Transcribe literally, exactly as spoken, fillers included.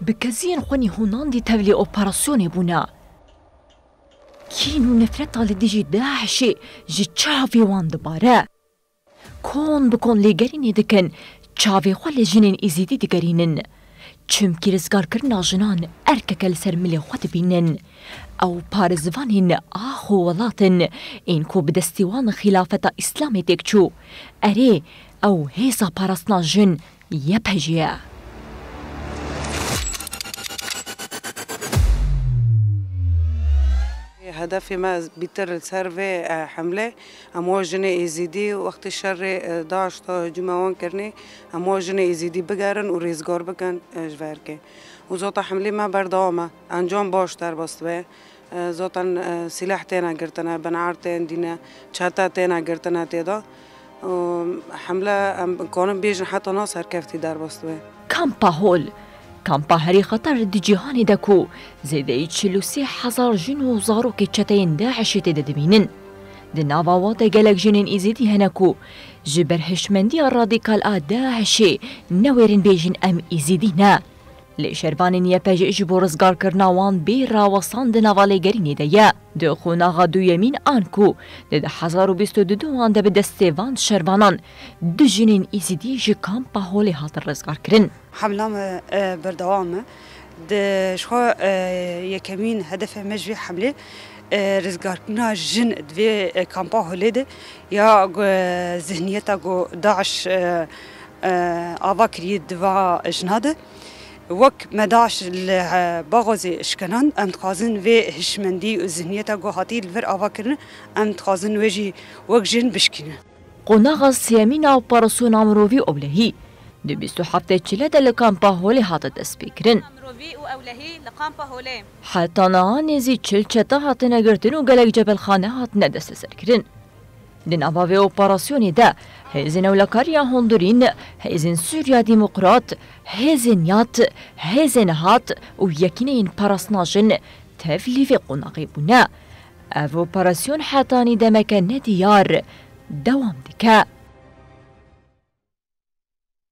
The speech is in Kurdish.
Bi keziyên xwe nîhûnandî tevlî operasyonê bûne. Kîn û nefreta li dijî DAIŞê ji çavê wan dibare. Kon bi kon lêgerînê dikin, çavê xwe li jinên Êzîdî digerînin. Çimkî rizgarkirina jinan erkeke li ser milê xwe dibînin. Ew parêzvanên ax û welat in, ên ku bi destê wan xîlafeta Îslamê têk çû. Erê, ew hêza parastina jin YPJ ye. Hedefê me bîtir li ser vê, e, hemlê, em we jinê Êzîdî wextê şerê, e, DAIŞ da hicûma wan kirinê, em we jinê Êzîdî bigerin û rêzgar bikin, e, ji verkê. Û zota hemlê me berdewam e. Encam baş derbas dibe. E, zaten, e, sîleh têne girtine, bin'er tên dîne, çete têne girtine tê de. Û hemle, em kanin bêjin heta niha serkeftî derbas dibe. Kampa Hol. Kampa herî xeter di cîhanê de ku zêdeyî çil û sê hezar jin û zarokê çeteyên DAIŞê tê de dimînin. Di nava wan de gelek jinên Êzîdî hene ku ji ber hişmendiya radîkal a DAIŞê newêrin bêjin em Êzîdî ne. Lê şervanên YPJ ji bo rizgarkirina wan bê rawesan di nava lêgerînê de ye. Di qonaxa duyemîn an ku di du hezar û bîst û du wan de bi destê van şervanan du jinên Êzîdî ji kampa Holê hatin rizgarkirin. Hemla me, e, berdewam e. Di ji xwe, e, yekemîn hedefê me ji vê hemlê, e, rizgarkirina jin di vê, e, kampa Holê de ya, e, zihniyeta ku DAIŞ, e, e, ava kiriye di va jina de. Wek me DAIŞ li, e, Baxozê şikenan, em dixwazin vê hişmendî û zihniyeta ku hatî li vir ava kirin, em dixwazin wê jî wek jin bişkînin. Qonaxa sêyemîn a operasyona mirovî ewlehî di bîst û heftê Çile de li kampa Holê hate destpêkirin. Heta niha nêzî çil çete hatine girtin û gelek cebelxane hatine desteserkirin. Di nava vê operasyonê de hêzên ewlekariya hundirîn, hêzên Sûriya Demokrat, hêzên yat, hêzên hat û yekîneyên parastina jin tevlî vê qonaxê bûne. Ev operasyon hetanî demeke nediyar dewam dike.